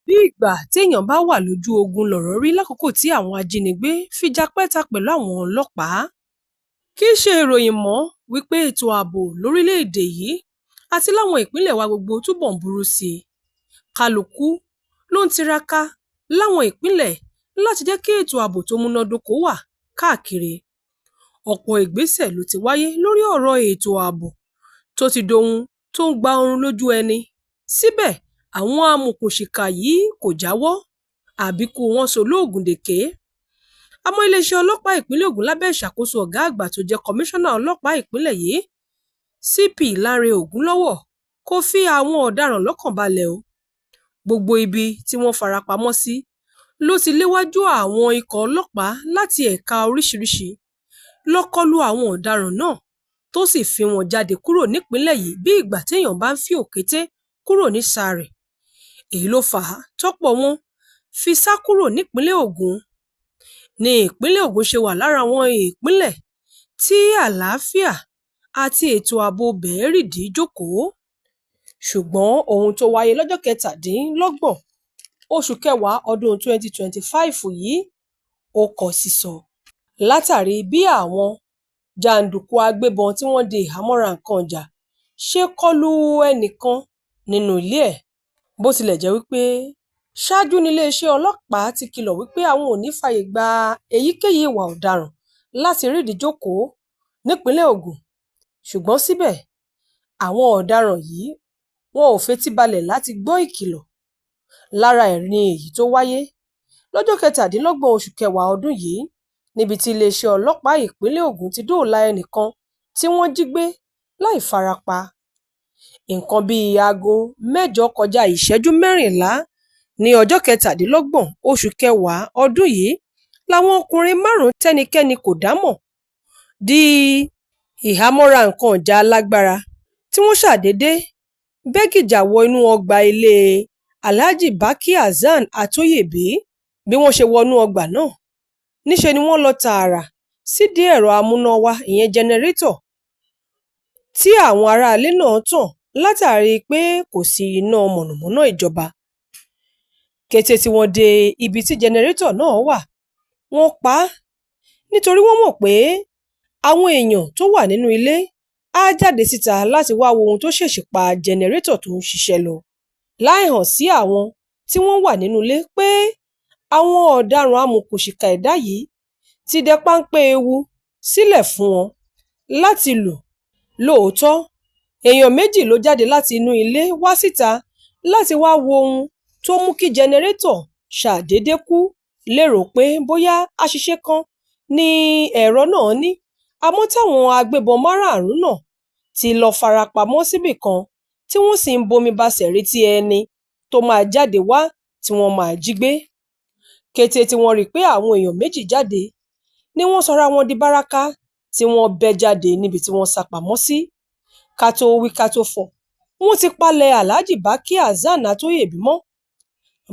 Bíi ìgbà téèyàn bá wà lójú ogun lọ̀rọ̀ rí lákòókò tí àwọn ajínigbé fìjà pẹ́ta pẹ̀lú àwọn ọlọ́pàá. Kì í ṣe ìròyìn mọ́ wípé ètò ààbò lórílẹ̀-èdè yìí àti láwọn ìpínlẹ̀ wa gbogbo túbọ̀ ń burú sí i. Kálukú ló ń tiraka láwọn ìpínlẹ̀ láti jẹ́ kí ètò ààbò tó múnádóko wà káàkiri. Ọ̀pọ̀ ìgbésẹ̀ ló ti wáyé lórí ọ̀rọ̀ ètò ààbò tó ti dohun tó ń gba oorun lójú ẹni, síbẹ̀ àwọn amọ̀òkùnsíkà yìí kò jáwọ́, àbíkú wọn sọlóògùn dèké. Àmọ́ iléeṣẹ́ ọlọ́pàá ìpínlẹ̀ Ògùn lábẹ́ ìṣàkóso ọ̀gá àgbà tó jẹ́ kọmíṣánná ọlọ́pàá ìpínlẹ̀ yìí, CP Lánrè Ògúnlọ́wọ̀ kò fi àwọn ọ̀daràn lọ́kàn balẹ̀ o. Gbogbo ibi tí wọ́n farapamọ́ sí ló ti léwájú àwọn ikọ̀ ọlọ́pàá láti ẹ̀ka oríṣiríṣi lọ kọlu àwọn ọ̀daràn náà tó sì fín wọn jáde kúrò nípìnlẹ̀ yìí bí ìgbà téèyàn bá ń fín òkété kúrò nísàá rẹ̀. Èyí ló fà á tọ́pọ̀ wọn fi sá kúrò nípìnlẹ̀ Ògùn. Ní ìpínlẹ̀ Ògùn ṣe wà lára àwọn ìpínlẹ̀ tí àlàáfíà àti ètò ààbò ibẹ̀ rídìí jókòó. Ṣùgbọ́n ohun tó wáyé lọ́jọ́ 27 oṣù kẹwàá ọdún 2025 yìí ò kò sísọ. Látàrí bí àwọn jàǹdùkú agbébọn tí wọ́n di ìhámọ́ra nǹkan ìjà ṣe kọlu ẹnìkan nínú ilé ẹ̀. Bó tilẹ̀ jẹ́ wípé ṣáájú níléeṣẹ́ ọlọ́pàá ti kìlọ̀ wípé àwọn ò ní fààyè gba èyíkéyìí ìwà ọ̀daràn láti rídìí jókòó nípìnlẹ̀ Ògùn, ṣùgbọ́n síbẹ̀ àwọn ọ̀daràn yìí wọn ò fetí balẹ̀ láti gbọ́ ìkìlọ̀. Lára ẹ̀ ni èyí tó wáyé lọ́jọ́ 27 oṣù kẹwàá ọdún yìí níbi tí iléeṣẹ́ ọlọ́pàá ìpínlẹ̀ Ògùn ti dóòlà ẹnìkan tí wọ́n jí gbé láì farapa. Nǹkan bíi aago mẹ́jọ kọjá ìṣẹ́jú 14 ní ọjọ́ 27 oṣù kẹwàá ọdún yìí làwọn ọkùnrin márùn-ún tẹ́nikẹ́ni kò dá mọ̀ di ìhámọ́ra nǹkan ìjà alágbára tí wọ́n ṣàdédé bẹ́ gìjà wọ inú ọgbà ilé Alhaji Baki Hasan Atoyebi. Bí wọ́n ṣe wọnú ọgbà náà níṣẹ́ ni wọ́n lọ tààrà sídìí ẹ̀rọ amúnáwá ìyẹn jẹnẹrétọ̀ tí àwọn aráalé náà tàn látàrí pé kò sí iná mọ̀nàmọ́ná ìjọba. Kété tí wọ́n dé ibi tí jẹnẹrétọ̀ náà wà, wọ́n pa á nítorí wọ́n mọ̀ pé àwọn èèyàn tó wà nínú ilé á jáde síta láti wáá wo ohun tó ṣèèṣì pa jẹnẹrétọ̀ tó ń ṣiṣẹ́ lọ. Láì hàn sí àwọn tí wọ́n wà nínú ilé pé àwọn ọ̀daràn amọ̀òkùnsíkà ẹ̀dá yìí ti dẹ páńpẹ́ ewu sílẹ̀ fún wọn láti lù. Lóòótọ́, èèyàn méjì ló jáde láti inú ilé wá síta láti wáá wo ohun tó mú kí jẹnẹrétọ̀ ṣàdédé kú lérò pé bóyá àṣìṣe kan ni ẹ̀rọ náà ní, àmọ́ táwọn agbébọn márààrún náà ti lọ́ọ́ farapamọ́ síbì kan tí wọ́n sì ń bomi basẹ̀ retí ẹni tó máa jáde wá tí wọ́n máa jí gbé. Kété tí wọ́n rí i pé àwọn èèyàn méjì jáde ni wọ́n sọra wọn di báráká tí wọ́n bẹ́ jáde níbi tí wọ́n sá pamọ́ sí. Ká tóó wí ká tóó fọ̀, wọ́n ti palẹ̀ Alhaji Baki Hasan Atoyebi mọ́.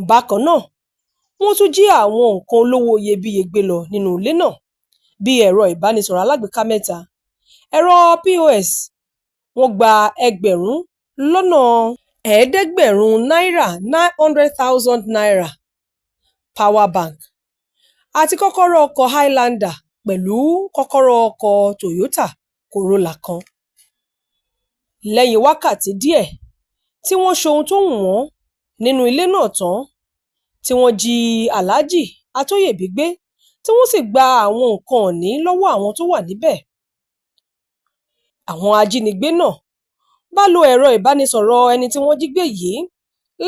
Bákan náà, wọ́n tún jí àwọn nǹkan olówó iyebíye gbé lọ nínú ilé náà bíi ẹ̀rọ ìbánisọ̀rọ̀ alágbèéká mẹ́ta, ẹ̀rọ POS, wọ́n gba 900,000 náírà ₦900,000, power bank àti kọ́kọ́rọ́ ọkọ̀ Highlander pẹ̀lú kọ́kọ́rọ́ ọkọ̀ Toyota Corolla kan. Lẹ́yìn wákàtí díẹ̀ tí wọ́n ṣohun tó wù wọ́n nínú ilé náà tán, tí wọ́n jí Alhaji Atoyebi gbé tí wọ́n sì gba àwọn nǹkan ìní lọ́wọ́ àwọn tó wà níbẹ̀. Àwọn ajínigbé náà bá lo ẹ̀rọ ìbánisọ̀rọ̀ ẹni tí wọ́n jí gbé yìí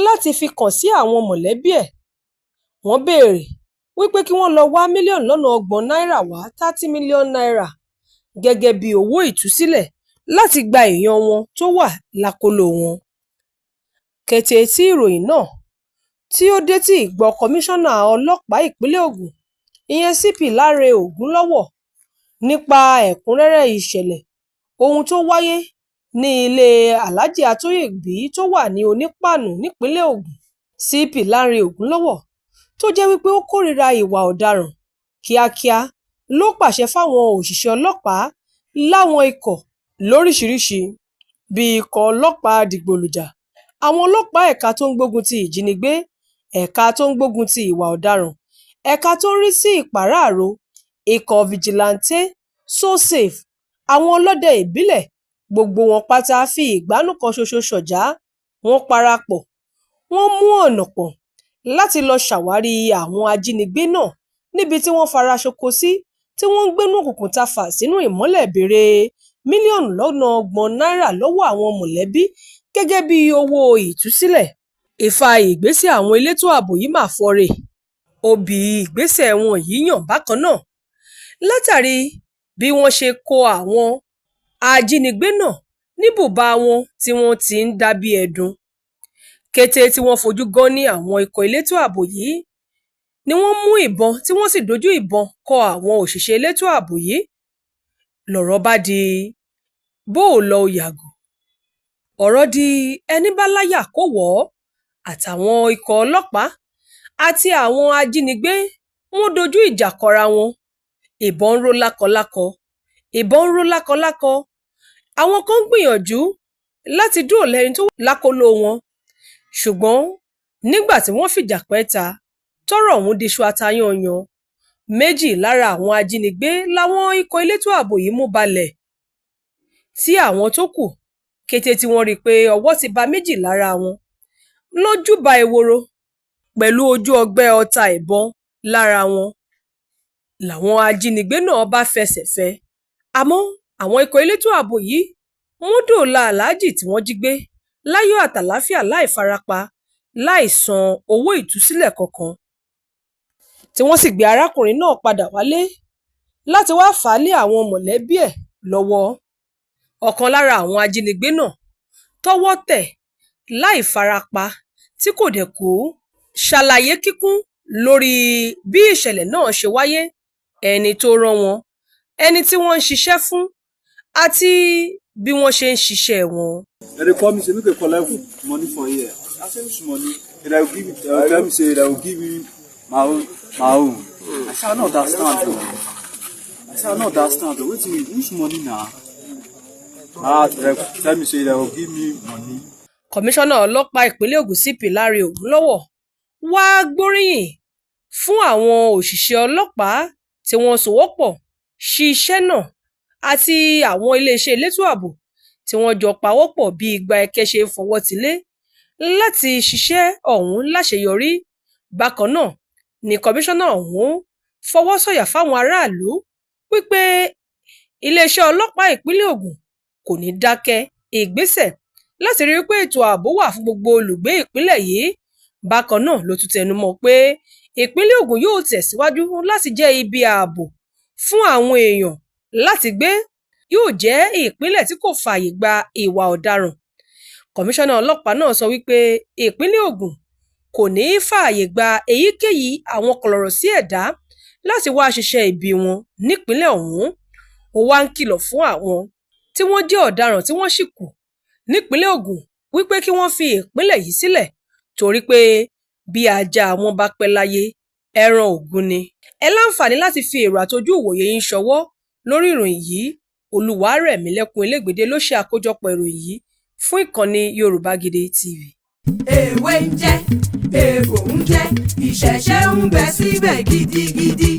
láti fi kàn sí àwọn mọ̀lẹ́bí ẹ̀. Wọ́n béèrè wípé kí wọ́n lọ́ọ́ wá mílíọ̀nù lọ́nà ọgbọ̀n náírà wá ₦30 million gẹ́gẹ́ bíi owó ìtúsílẹ̀ láti gba èèyàn wọn tó wà lákọlò wọn. Kété tí ìròyìn náà tí ó détí ìgbọ́ kọmíṣánná ọlọ́pàá ìpínlẹ̀ Ògùn ìyẹn CP Lánrè Ògúnlọ́wọ̀ nípa ẹ̀kúnrẹ́rẹ́ ìṣẹ̀lẹ̀ ohun tó wáyé ní ilé Alhaji Atoyebi tó wà ní Onípáànù nípìnlẹ̀ Ògùn, CP Lánrè Ògúnlọ́wọ̀ tó jẹ́ wípé ó kórìíra ìwà ọ̀daràn kíákíá ló pàṣẹ fáwọn òṣìṣẹ́ ọlọ́pàá láwọn ikọ̀ lóríṣìíríṣìí bíi ikọ̀ ọlọ́pàá dìgbòlùjà, àwọn ọlọ́pàá ẹ̀ka tó ń gbógun ti ìjínigbé Ẹ̀ka tó ń gbógun ti ìwà ọ̀daràn, ẹ̀ka tó ń rí sí ìpàráàró, ikọ̀ fìjìláńtẹ́, So-Safe, àwọn ọlọ́dẹ ìbílẹ̀, gbogbo wọn pátá fi ìgbánú kan ṣoṣo ṣọ̀já, wọ́n parapọ̀, wọ́n mú ọ̀nà pọ̀n láti lọ ṣàwárí àwọn ajínigbé náà níbi tí wọ́n fara ṣoko sí, tí wọ́n ń gbénú òkùnkùn tafà sínú ìmọ́lẹ̀, béèrè mílíọ̀nù lọ́nà 30 náírà lọ́wọ́ àwọn mọ̀lẹ́bí gẹ́gẹ́ bíi owó ìtúsílẹ̀. Ifá ìgbésẹ̀ àwọn elétò ààbò yìí mà fọ́re, òbí ìgbésẹ̀ wọn yìí yàn bákan náà látàrí bí wọ́n ṣe kó àwọn ajínigbé náà ní bùbá wọn tí wọ́n ti ń dá bí ẹdun. Kété tí wọ́n fojú gan-an-ní àwọn ikọ̀ elétò ààbò yìí ni wọ́n mú ìbọn tí wọ́n sì dojú ìbọn kọ àwọn òṣìṣẹ́ elétò ààbò yìí, lọ̀rọ̀ bá di bó ò lọ ó yàgò. Ọ̀rọ̀ di ẹní bá láyà kó wọ̀ ọ́, àtàwọn ikọ̀ ọlọ́pàá àti àwọn ajínigbé wọ́n dojú ìjà kọra wọn. Ìbọn ń ró lákọlákọ, ìbọn ń ró lákọlákọ. Àwọn kan ń gbìyànjú láti dóòlà ẹni tó wà lákọlò wọn, ṣùgbọ́n nígbà tí wọ́n fìjà pẹ́ta, tọ́rọ̀ ọ̀hún diṣu àtayànyàn. Méjì lára àwọn ajínigbé làwọn ikọ̀ elétò ààbò yìí mú balẹ̀, tí àwọn tó kù, kété tí wọ́n rí i pé ọwọ́ ti ba méjì lára wọn, lọ júbà ehoro pẹ̀lú ojú ọgbẹ́ ọta ìbọn lára wọn. Làwọn ajínigbé náà bá fẹsẹ̀ fẹ́, àmọ́ àwọn ikọ̀ elétò ààbò yìí wọ́n dóòlà aláàjì tí wọ́n jí gbé láyọ̀ àtàlàáfíà láì farapa, láì san owó ìtúsílẹ̀ kankan, tí wọ́n sì gbé arákùnrin náà padà wálé láti wáá fà á lé àwọn mọ̀lẹ́bí ẹ̀ lọ́wọ́. Ọ̀kan lára àwọn ajínigbé náà tọ́wọ́ tẹ̀ láì farapa tí kò dẹ̀ kú ṣàlàyé kíkún lórí bí ìṣẹ̀lẹ̀ náà ṣe wáyé, ẹni tó rán wọn, ẹni tí wọ́n ń ṣiṣẹ́ fún àti bí wọ́n ṣe ń ṣiṣẹ́ wọn. They dey call me say make I collect money for here. I say which money? They will give it. They will tell me say they will give me my own, my own. I say I no understand o. I say I no understand o. Wetin which money na? Ah, they tell me say they will give me money. Kọmíṣánná ọlọ́pàá ìpínlẹ̀ Ògùn CP Láre Ògúnlọ́wọ̀ wàá gbóríyìn fún àwọn òṣìṣẹ́ ọlọ́pàá tí wọ́n sowọ́pọ̀ ṣiṣẹ́ náà àti àwọn iléeṣẹ́ elétò ààbò tí wọ́n jọ pawọ́pọ̀ bíi igba ẹkẹ ṣe ń fọwọ́ tilé láti ṣiṣẹ́ ọ̀hún láṣeyọrí. Bákan náà ni kọmíṣánná ọ̀hún fọwọ́ sọ̀yà fáwọn aráàlú wípé iléeṣẹ́ ọlọ́pàá ìpínlẹ̀ Ògùn kò ní dákẹ́ ìgbésẹ̀ láti rí i pé ètò ààbò wà fún gbogbo olùgbé ìpínlẹ̀ yìí. Bákan náà ló tún tẹnu mọ́ pé ìpínlẹ̀ Ògùn yóò tẹ̀síwájú láti jẹ́ ibi ààbò fún àwọn èèyàn láti gbé, yóò jẹ́ ìpínlẹ̀ tí kò fààyè gba ìwà ọ̀daràn. Kọmíṣánná ọlọ́pàá náà sọ wípé ìpínlẹ̀ Ògùn kò ní í fààyè gba èyíkéyìí àwọn kọlọ̀rọ̀sí ẹ̀dá láti wáá ṣiṣẹ́ ibi wọn nípìnlẹ̀ ọ̀hún. Ó wá ń kìlọ̀ fún àwọn tí wọ́n jẹ́ ọ̀daràn tí wọ́n sì kù nípìnlẹ̀ Ògùn wípé kí wọ́n fi ìpínlẹ̀ yìí sílẹ̀ torí pé bí ajá wọn bá pẹ́ láyé, ẹran Ògún ni. Ẹ láǹfààní láti fi èrò àtojú ìwòye yín ṣọwọ́ lórí ìròyìn yìí. Olúwarẹ̀mílẹ́kùn Elégbèdé ló ṣe àkójọpọ̀ ìròyìn yìí fún ìkànnì Yorùbá Gidi TV. Èwe ń jẹ́, egbò ń jẹ́, ìṣẹ̀ṣẹ̀ ń bẹ síbẹ̀ gidigidi.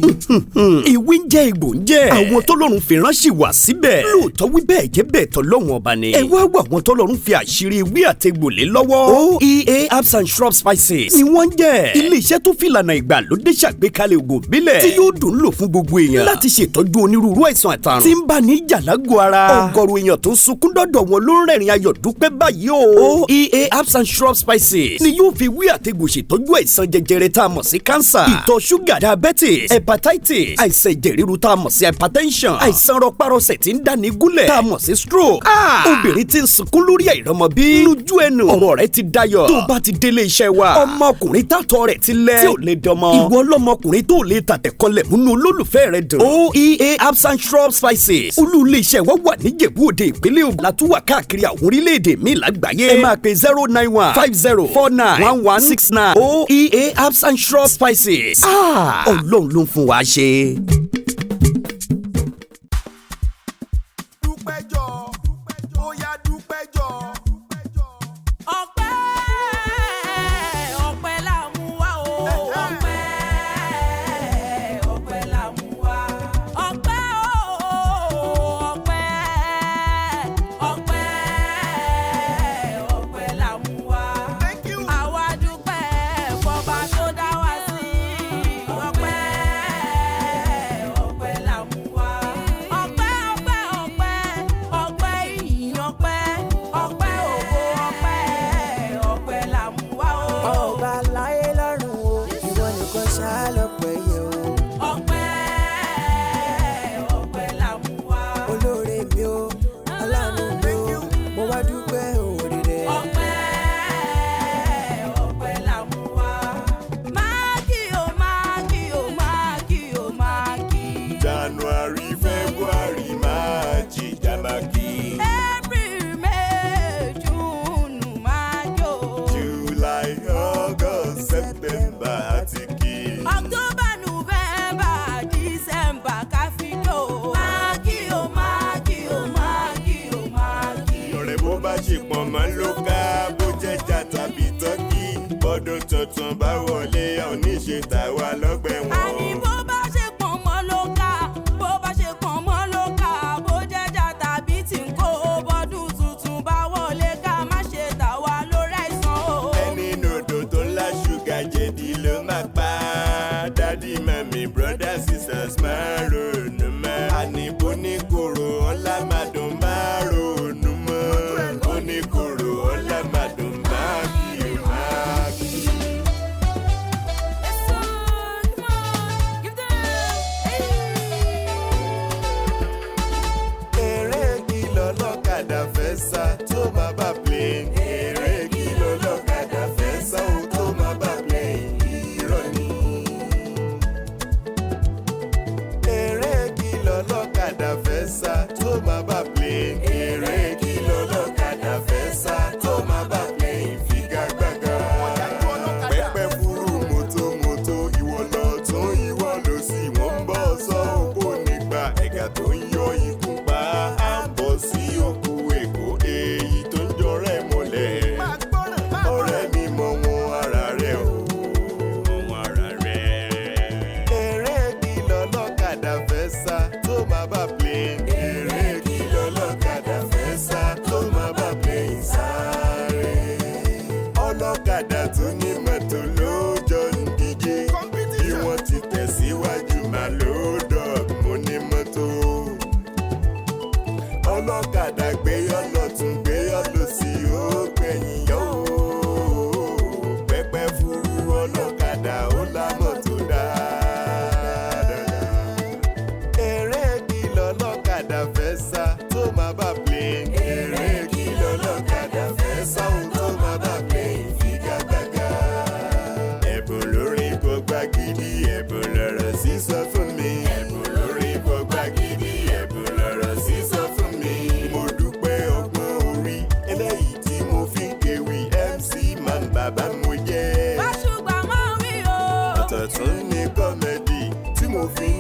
Ìwé ń jẹ́, egbò ń jẹ́. Àwọn tọ́lọ́run fi ránṣẹ́ wá síbẹ̀. Lóòótọ́ wí bẹ́ẹ̀ jẹ́ bẹ́ẹ̀ tọ́lọ́run ọba ni. Ẹ wá wà àwọn tọ́lọ́run fi àṣírí ewé àtegbò lé lọ́wọ́. OEA herbs and shrub spices ni wọ́n ń jẹ́. Ilé-iṣẹ́ tó fìlànà ìgbàlódé ṣàgbékalẹ̀ ògùn ìbílẹ̀ tí yóò dùn lò fún gbogbo èèyàn láti ṣètọ́jú onírúurú àìsàn àtàrùn tí ń bá ní ìjà lágọ̀ọ́ ara. Ọ̀gọ̀rọ̀ èèyàn tó ń sunkún dọ́dọ̀ wọn ló ń rẹ̀rìn ayọ̀ dúpẹ́ báyìí o. OEA herbs and shrub spices ni yóò fi ewé àtegbò ṣètọ́jú àìsàn jẹjẹrẹ tá a mọ̀ sí cancer, ìtọ̀ ṣúgà, diabetes, hepatitis, àìsàn ẹ̀jẹ̀ ríru tá a mọ̀ sí hypertension, àìsàn rọpárọsẹ̀ tí ń dáni gúnlẹ̀ tá a mọ̀ sí stroke. Obìnrin tí ń sunkún lórí àìrọ́mọbí lójú ẹnu ọ̀rọ̀ rẹ̀ ti dayọ̀ tó bá ti délé iṣẹ́ wa. Ọmọkùnrin tàtọ̀ rẹ̀ ti lẹ̀ tí ò lè dọmọ, ìwọ ọlọ́mọkùnrin tó lè tàtẹ̀kọlẹ̀ múnú olólùfẹ́ rẹ̀ dùn. OEA herbs and shrub spices, olú ilé iṣẹ́ wa wà níjẹ̀bú Òde, ìpínlẹ̀ Ògùn, látúwà káàkiri àwọn orílẹ̀-èdè míì lágbàáyé. Ẹ máa pe 09150491169. OEA herbs and shrub spices, Ọlọ́run ló ń fún wa ṣe. Dúpẹ́jọ́, ó yá dúpẹ́jọ́. Ọpẹ́, ọpẹ́ là mú wá. Ṣálọpẹ́ yẹ o. Ọpẹ́ ọpẹ́ là mú wá. Olóore mi o, aláàánú mi o, mo wá dúpẹ́ oore rẹ. Ọpẹ́ ọpẹ́ là mú wá. Máàkì o máàkì o máàkì o máàkì. January, February, March, Jamaki. April, May, June, máa jó. July, August, September àti kí. October, November, December ká fi jó. Máàkì o máàkì o máàkì o máàkì. Ọ̀rẹ́ bó bá ṣe pọ̀ mọ́ ló ká bó jẹ́jà tàbí tọ́kì. Bọ́dún tuntun bá wọlé oníṣe tàwa lọ́gbẹ̀ wọn. Àní bó bá ṣe pọ̀n mọ́ ló ká, bó bá ṣe pọ̀n mọ́ ló ká, bó jẹ́jà tàbí tí ń kó, bọ́dún tuntun bá wọlé ká má ṣe tà wá lórí àìsàn o. Ẹni nòdò tó ńlá ṣúgà jẹ̀dí ló máa pa á. Dádì màmí brothers sisters máa ronú mọ́. Àní bó ní koro ọlá máa dùn máa ronú mọ́. Bó ní koro ọlá máa dùn máa kí o máa kí. Eré kìlọ̀ lọ́kadà fẹ́ sá tó máa bá plane. Eré kìlọ̀ lọ́kadà fẹ́ sá ó tó máa bá plane. Irọ́ ni. Eré kìlọ̀ lọ́kadà fẹ́ sá tó máa bá plane. Eré kìlọ̀ lọ́kadà fẹ́ sá tó máa bá plane. Figagbága. Pẹ́pẹ́ fúrú mọ́tòmọ́tò ìwọ lọ tún ìwọ lọ sí wọ́n ń bọ̀ sọ òpó nígbà ẹ̀gà tó ń yọ ikú pa á ń bọ̀ sí òkú èkó èyí tó ń jọrẹ́ mọ́lẹ̀. Ọ̀rẹ́ mi mọ wọn ara rẹ̀ o. Mọ wọn ara rẹ̀. Eré kìlọ̀ lọ́kadà fẹ́ sá tó máa bá plane. Eré kìlọ̀ lọ́kadà fẹ́ sá tó máa bá plane sáré. Ọlọ́kadà tó ní mọ́tò ló jọ ń díje. Bí wọ́n ti tẹ̀síwájú máa ló dọ̀ mo ní mọ́tò. Ọlọ́kadà gbé yọ lọ́tún gbé yọ lọ́sì ó gbẹ̀yìn yọ ó. Pẹ́pẹ́ fúru ọlọ́kadà ó lámọ̀ tó dáadáa. Eré kìlọ̀ lọ́kadà fẹ́ sá tó máa bá plane. Eré kìlọ̀ lọ́kadà fẹ́ sá ó tó máa bá plane figagbága. Ẹ̀bùn lórí gbọgbá gidi, ẹ̀bùn lọ̀rọ̀ sísọ fún mi. Ẹ̀bùn lórí gbọgbá gidi, ẹ̀bùn lọ̀rọ̀ sísọ fún mi. Mo dúpẹ́ ọgbọ́n orí eléyìí tí mo fi ń kéwì MC Man bàbá mo jẹ́. Báṣubà máa ń rí o. Ọ̀tọ̀ tún ní kọ́mẹ́dì tí mo fi ń